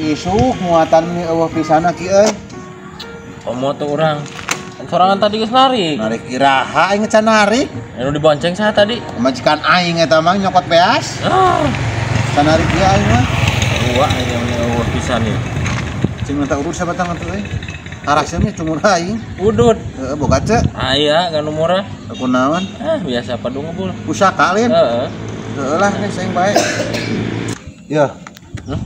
Isuk muatan ni eueuh pisana ki euy. Komo tuh urang. Sorangan tadi geus narik. Narik iraha aing can narik. Anu dibonceng saha tadi? Majikan aing eta mah nyokot beas. Ah. Can narik ieu aing mah. Eueuh aing eueuh pisan ieu. Cing minta urut sabatang atuh euy. Harasnya cumur aing. Udut. Heeh, boga ce. Aya kan murah. Aku naon? Ah, biasa padu ngebul. Pusaka lain. Heeh. Heeh lah geus aing bae. Ya.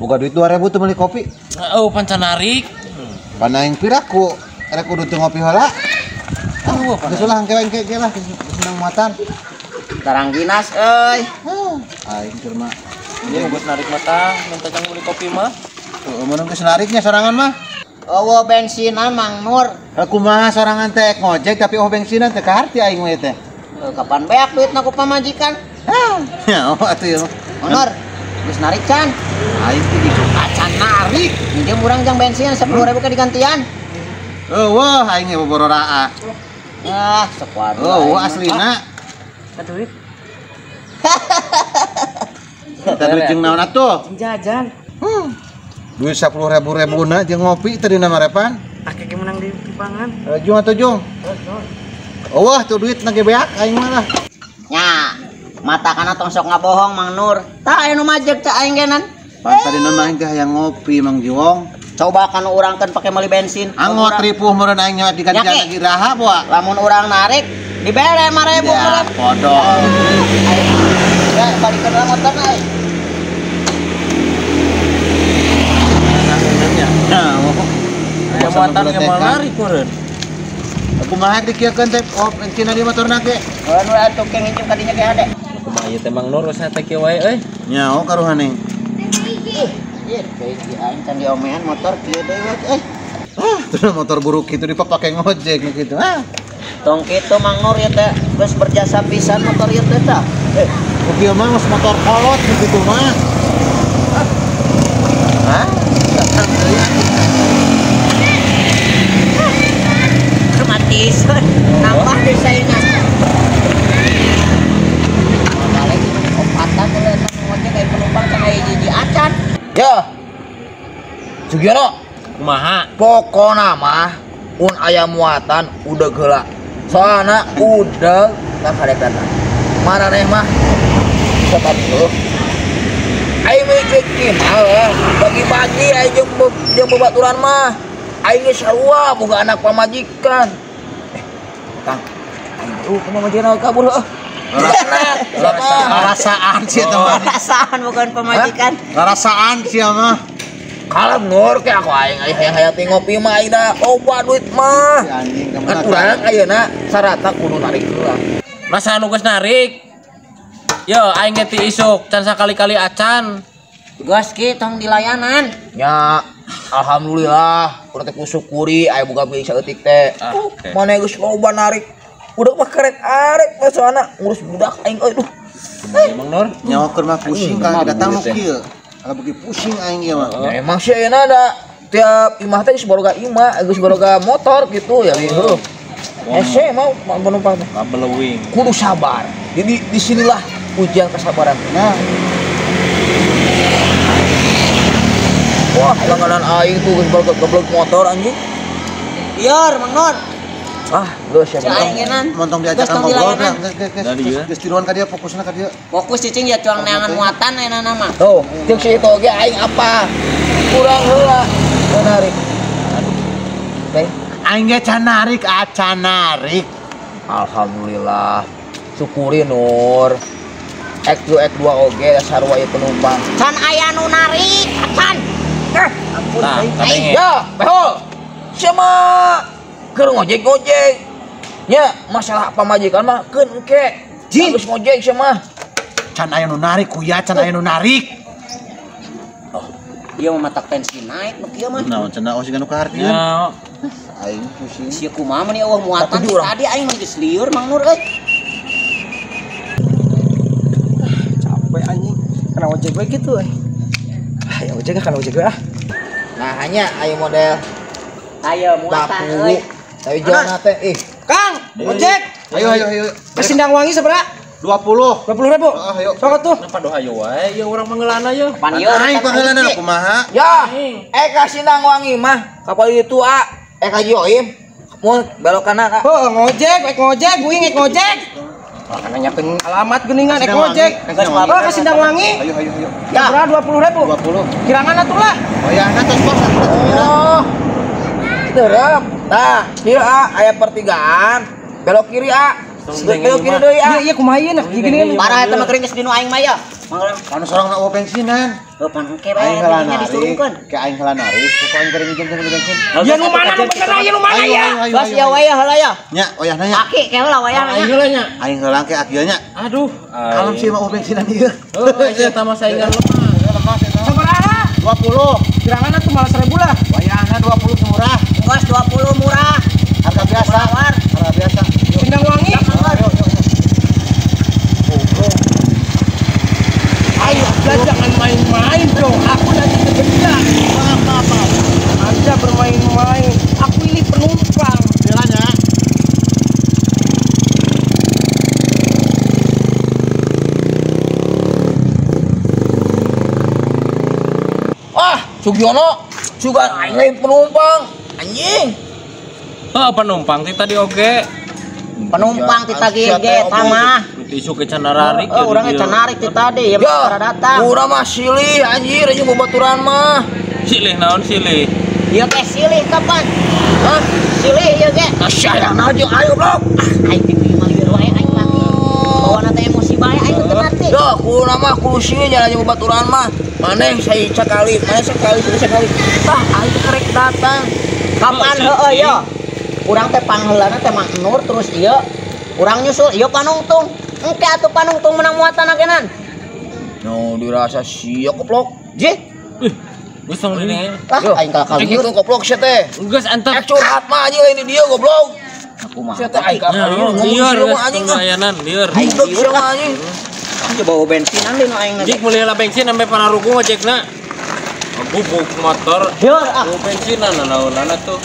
Boga duit 2000 tuh beli kopi. Oh, panca narik. Panaing piraku. Rek kudu teu ngopi heula. Ah, geus ulah engke engke lah senang muatan. Tarang dinas euy. Aing keur mah. Ieu geus narik mata, minta jang beli kopi mah. Heeh, mun geus nariknya sorangan mah. Eueuh bensinan Mang Nur. Kumaha sorangan teh ngojek tapi oh bensinan teh kaharti aing mah teh. Kapan beak duitna ku pamajikan? Hah, ya atuh ieu. Mang Nur, geus narik can? Aing teh dicu acan narik. Minjem urang jang bensin 10.000 ke digantian. Eueuh aing ge bobororaa. Ah, sekuat. Eueuh aslina. Ka duit. Kita duit jeung naon atuh? Jeung jajan. Duit 10.000 rebuna jeung ngopi tadi nama repan. Akeh ge menang di timbangan. Jung atuh jung. Eueuh tuh duit na ge beak aing mah lah. Nya, mata kana tong sok ngabohong Mang Nur. Tah aya nu majeg ca aing genan. Pan tadi nama aing teh hayang ngopi Mang Juong. Coba kan urang kan pakai meuli bensin. Angot ripuh meureun aing nyawa digantian lagi raha boa. Lamun urang narik dibere 5.000 meureun. Bodoh. Ya balikeun lah motorna euy. Nah, aya muatan ge moal narik meureun. Kumaha dikieukeun teh oh bensin di motorna ge. Heuh nu atuh ke nginjem ka dinya ge hade. Kumaha ieu teh Mang Nur geus teh kieu wae euy. Nyaho karuhane. Ieu deui aing can diomean motor kieu deui we euy. Ah, terus motor buruk kitu dipake ngojek nu kitu. Ah. Tong kitu Mang Nur ieu teh geus berjasa pisan motor ieu teh tah. Kieu mah geus motor kolot kitu mah. Hah? Mati nambah desainnya. Balik opatan dulu eta ngojek aya penumpang can aya hiji acan. Ya. Sugiono, kumaha? Pokona mah un aya muatan udah heula. Soalna udah ka karekana. Maraneh mah tetap heuh. Aing mikir mah bagi-bagi aing jeung babaturan mah. Aing geus sarua boga anak pamajikan. Kang, aing tuh pamajikan kabur heuh. Rarasaan sih eta mah. Rarasaan bukan pamajikan. Rarasaan sih mah. Kalem Nur ke aku aing hayang hayang ngopi mah aing da loba duit mah. Anjing kan urang ayeuna sarata kudu narik heula. Masa anu geus narik? Yo aing ge ti isuk can sakali-kali acan. Geus ki tong dilayanan. Nya alhamdulillah urang teh kusyukuri aya boga milik saeutik teh. Mana geus loba narik. Udah mah kerek arek mah soalna ngurus budak aing euy duh. Mang Nur nyawa keur mah pusing kan datang nu kieu. Kalau beuki pusing aing ieu mah. Ya emang sih ayeuna da tiap imah teh geus baroga imah, geus baroga motor gitu ya heuh. Hese mau penumpang teh. Kabeleuwing. Kudu sabar. Jadi disinilah ujian kesabaran. Nah. Wah, langganan aing tuh geus baroga geblek motor anjing. Biar Mang Nur. Ah, geus ya. Montong diajakan ngobrol geus geus tiruan ka dia fokusna ka dia. Fokus cicing ya cuang neangan muatan ayeuna mah. Tuh, jeung si itu oge aing apa? Kurang heula narik. Teh, aing ge can narik, acan narik. Alhamdulillah. Syukuri Nur. Ek 2 ek 2 oge sarua ieu penumpang. Can aya nu narik, acan. Ampun aing. Ya, behol. Sia mah keur ngojek-ngojek. Nya, masalah pamajikan mah keun engke. Geus ngojek sia mah. Can aya nu narik kuya, can aya nu narik. Oh, ieu mah matak tensi naik nu kieu mah. Naon cenah oh siga nu kahartieun. Aing pusing. Sia kumaha mah eueuh muatan tadi aing mah geus lieur Mang Nur euy. Capek anjing. Kana ojek we kitu euy. Ah, ya ojek kana ojek we ah. Nah, hanya ayo model ayo muatan euy. Tapi jangan teh ih. Kang, ojek. Ayo ayo ayo. Ke Sindangwangi sabaraha? 20. 20 ribu. Ayo. Sok atuh. Kenapa doa ayo wae? Ya urang pangeulana ye. Pan ieu Aing pangeulana kumaha? Ya, ka Sindang Wangi mah kapal itu a, ka Joim. Mun belok kanan a. Heuh, ngojek, rek ngojek, guing rek ngojek. Wah, nanyakeun alamat geuningan rek ngojek. Oh, ka Sindang Wangi. Ayo ayo ayo. Ya, berapa 20 ribu? 20. Kirangan atuh lah. Wayahna tos bos. Oh. Terep. Tah, ieu a aya pertigaan. Belok kiri a. Belok kiri deui a. Iya, kumaha ieu nah, gini. Parah eta mah kering geus dinu aing mah ya. Anu sorang na bensinan. Heuh pan engke bae nya disurungkeun. Ke aing heula narik, ku aing bari ngijam beli bensin. Ya nu mana nu bener ya nu mana ya? Geus ieu wae heula ya. Nya, wayahna nya. Aki ke heula wayahna Aing heula nya. Aing heula ke aki nya. Aduh, kalem sih mah bensinan ieu. Heuh, eta mah saingan lemah. Sabaraha? 20. Kirangan atuh malah 1000 lah. Wayahna 20 murah. Geus 20 murah. Harga biasa. Harga biasa. Sindang Wangi. Ayo, jangan main-main dong. Aku nanti kegedean. Maaf, maaf, maaf. Anda bermain-main. Aku ini penumpang. Jalannya. Wah, Sugiono, sugan aing lain penumpang. Anjing. Heuh, penumpang ti tadi oge. Penumpang ti tadi ge mah. Isu ke canararik ya. Urang ge canarik ti tadi ya mah datang. Urang mah silih anjir anjing babaturan mah. Silih naon silih? Ieu teh silih kapan? Hah? Silih ieu ge. Asyayana jeung ayo blok. Ah aing teh mah lieur wae aing mah. Bawana teh emosi bae aing teu ngarti. Yo, kudu mah kudu silih jalan jeung babaturan mah. Maneh sakali, maneh sakali, sakali. Tah aing kerek datang. Kapan heueuh yo? Urang teh pangheulana teh Mang Nur terus ieu urang nyusul ieu panungtung. Engke atuh panungtung menang muatan akenan. No dirasa sia koplok. Jih. Ih, geus tong dini. Ah, aing kalakal lieur goblok sia teh. Geus antep. Curhat mah anjing lain di dieu goblok. Aku mah. Sia teh aing kalakal lieur lieur anjing layanan lieur. Aing lieur anjing. Coba bawa bensinan deui nu aing. Jik meuli heula bensin sampe panarugu ngojekna. Bubuk motor. Lieur ah. Bawa bensinan naon-naon tuh.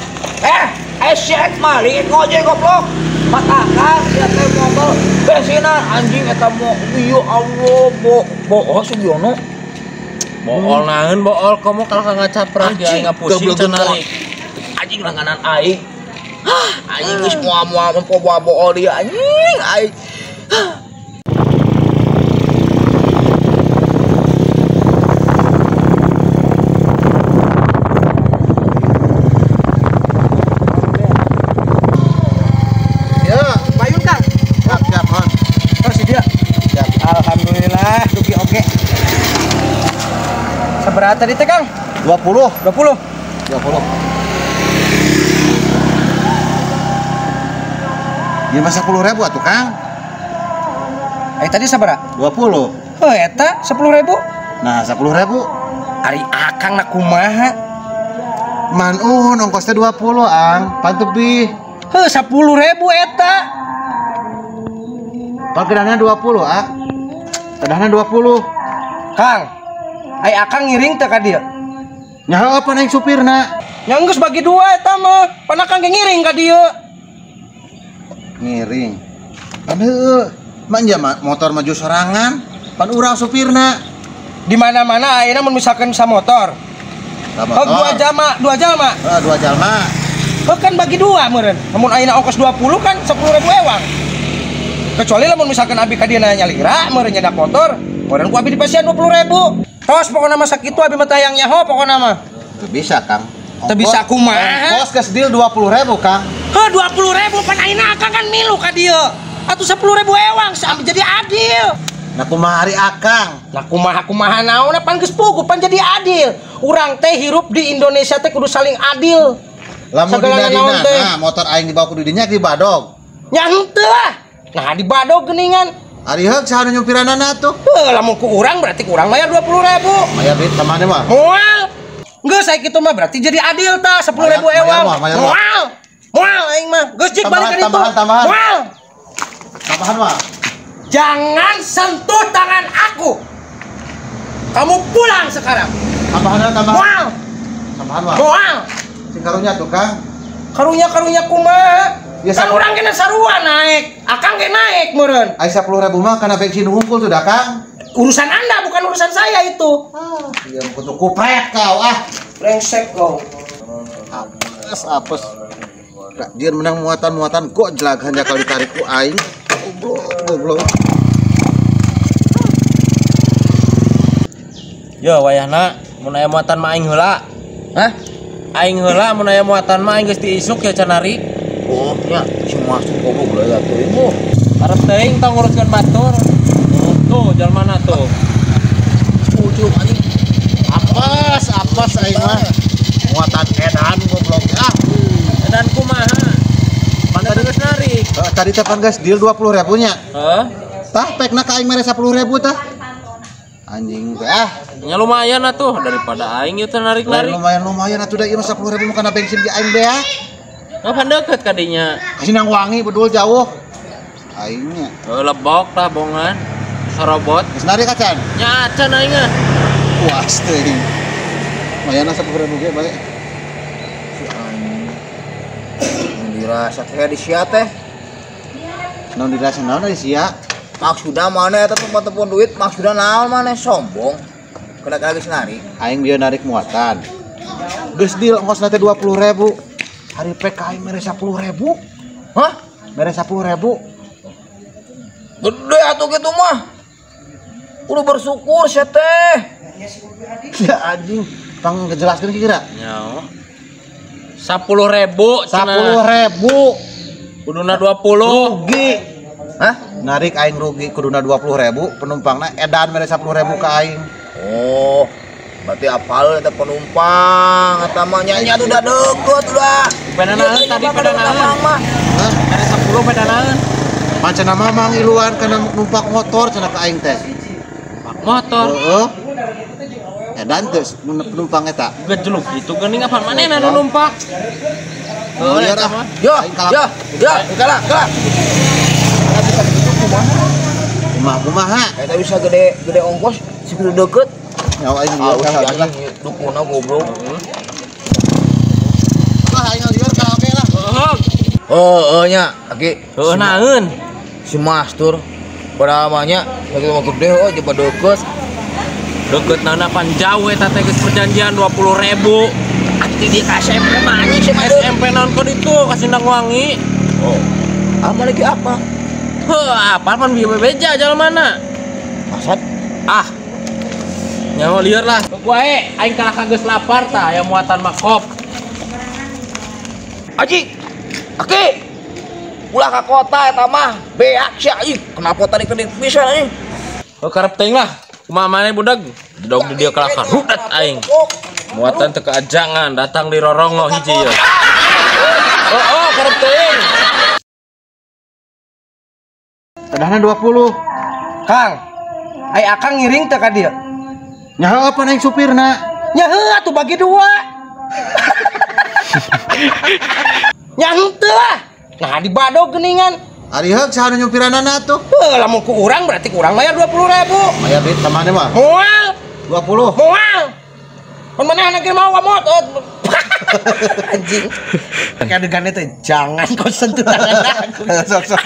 Esek mah liit ngojek goblok. Matakan sia teh motor bensinan anjing eta mo ya Allah bo bo Sugiono. Bool naeun bool komo kalau ngacaprak ya ngapusing canarik. Anjing langganan aing. Hah, anjing geus moal-moal nempo bool dia anjing aing. Alhamdulillah, dugi oke. Seberapa tadi teh, Kang? 20. 20. 20. Ya masa 10.000 atuh, Kang? Tadi sabaraha? 20. Heuh, eta 10.000. Nah, 10.000. Ari akang na kumaha? Man ongkos teh 20, Ang. Pan tebih. Heuh, 10.000 eta. Pan kedahna 20, ah. Kedahna 20. Kang, ai akang ngiring teh ka dieu? Nya heueuh pan aing supirna. Nya geus bagi dua eta mah. Pan akang ge ngiring ka dieu. Ngiring. Pan heueuh. Mah nya motor maju sorangan, pan urang supirna. Di mana-mana ayeuna mun misalkan samotor. Samotor. Oh, dua jalma, dua jalma. Heeh, dua jalma. Heuh kan bagi dua meureun. Lamun ayeuna ongkos 20 kan 10.000 ewang. Kecuali lamun misalkan abi ka dieu nanya lira meureun nyedak motor, meureun ku abi dipasihan 20.000. Tos pokona mah sakitu abi mah tayang nyaho pokona mah. Teu bisa, Kang. Teu bisa kumaha? Ongkos geus deal 20.000, Kang. Heuh 20.000 pan ayeuna akang kan milu ka dieu. Atuh 10.000 ewang sampe jadi adil. Nah kumaha ari akang? Nah kumaha naonna pan geus puguh pan jadi adil. Urang teh hirup di Indonesia teh kudu saling adil. Lamun dina-dina, nah motor aing dibawa ku didinya di badog. Nya henteu lah. Nah di badog geuningan. Ari heug saha nu nyupiranana atuh? Heuh lamun ku urang berarti ku urang bayar 20.000. Bayar duit ka mana mah? Moal. Geus sae kitu mah berarti jadi adil tah 10.000 ewang. Moal. Moal aing mah. Geus cik balik ka ditu. Tambahan. Moal. Tambahan mah. Jangan sentuh tangan aku. Kamu pulang sekarang. Tambahan tambahan. Moal. Tambahan mah. Moal. Sing karunya tuh, Kang. Karunya kumaha? Ya, kan urang kena sarua naik, akang ge naik meureun. Ai 10.000 mah kana bensin hungkul tuh dah Kang. Urusan Anda bukan urusan saya itu. Ah, iya kutu kupret kau ah. Brengsek kau. Apes apes. Dia menang muatan-muatan kok jelag hanya kali tarik ku aing. Goblok, goblok. Yo wayahna mun aya muatan mah aing heula. Hah? Aing heula mun aya muatan mah aing geus diisuk ya can narik. Oh, nya si masuk goblok lah atuh ieu. Arep teuing tong nguruskeun batur. Tuh, jalan mana tuh? Ujung anjing. Apes, apes aing mah. Muatan edan goblok ah. Edan kumaha? Pan tadi geus narik. Tadi teh pan geus deal 20.000 nya. Heeh. Tah pekna ka aing mere 10.000 tah. Anjing teh ah. Nya lumayan atuh daripada aing ieu teh narik-narik. Lumayan atuh da ieu mah 10.000 mah kana bensin ge aing beak. Kapan deket kadinya? Kasih wangi bedul jauh. Aingnya. Lebok lah bongan. Sorobot. Geus narik acan? Nya acan aing ah. Puas teuing. Lumayan 10.000 ge bae. Si anjing. Dirasa kayak di sia teh. Naon dirasa naon di sia? Maksudna mana eta telepon duit, maksudna naon mana sombong. Kena geus narik. Aing bieu narik muatan. Geus deal ongkosna teh 20.000. Hari PK aing mere 10.000. Hah? Mere 10.000. Gede atuh kitu mah. Kudu bersyukur sia teh. Ya anjing, pang ngejelaskeun kira. Nyaho. 10.000 10.000. Kuduna 20. Rugi. Hah? Narik aing rugi kuduna 20.000, penumpangna edan mere 10.000 ka aing. Oh. Berarti apal eta penumpang eta mah nya nya udah deukeut udah. Beda naon tadi beda naon mah. Hah? Ada 10 beda naon. Pancen mah mangiluan kana numpak motor cenah ka aing teh. Motor. Heeh. Edan teh penumpang eta. Gejluk gitu geuning apa manehna nu numpak. Heuh eta mah. Yo, yo, yo, kalah, kalah. Kumaha kumaha? Eta bisa gede gede ongkos segitu deukeut. Nyawa aing lieur kalah lah. Dukuna goblok. Lah aing lieur karaoke lah. Heeh. Heeh nya, aki. Heuh naeun. Si Mastur padahal mah nya sakitu mah gede heuh coba deukeut. Deukeut naon pan jauh eta teh geus perjanjian 20.000. Ati di SMP mah anjing si Mastur. SMP naon kod itu ka Sindangwangi. Oh. Apa lagi apa? Heuh, apa pan bieu bebeja jalmana. Asat. Ah. Nyawa lieur lah. Wae aing kalah ka geus lapar tah aya muatan makop. Aji. Aki. Ulah ka kota eta mah beak sia ih. Kenapa tadi kedik pisan anjing? Heuh karep teuing lah. Kumaha maneh budak? Dog di dieu kalah ka rudet aing. Muatan teu kaajangan datang di rorongo hiji ye. Oh, oh karep teuing. Kadahna 20. Kang. Ai akang ngiring teu ka dieu? Nyaho apa naik supirna? Nya heuh atuh bagi dua. Nya henteu lah. Nah di badog geuningan. Ari heuk saha nu nyupiranana atuh? Heuh lamun ku urang berarti ku urang bayar 20.000. Bayar duit ka maneh mah? Moal. 20. Moal. Mun manehna ge mau motor. Anjing. Kayak adegannya teh jangan kau sentuh tangan aku. Sok sok.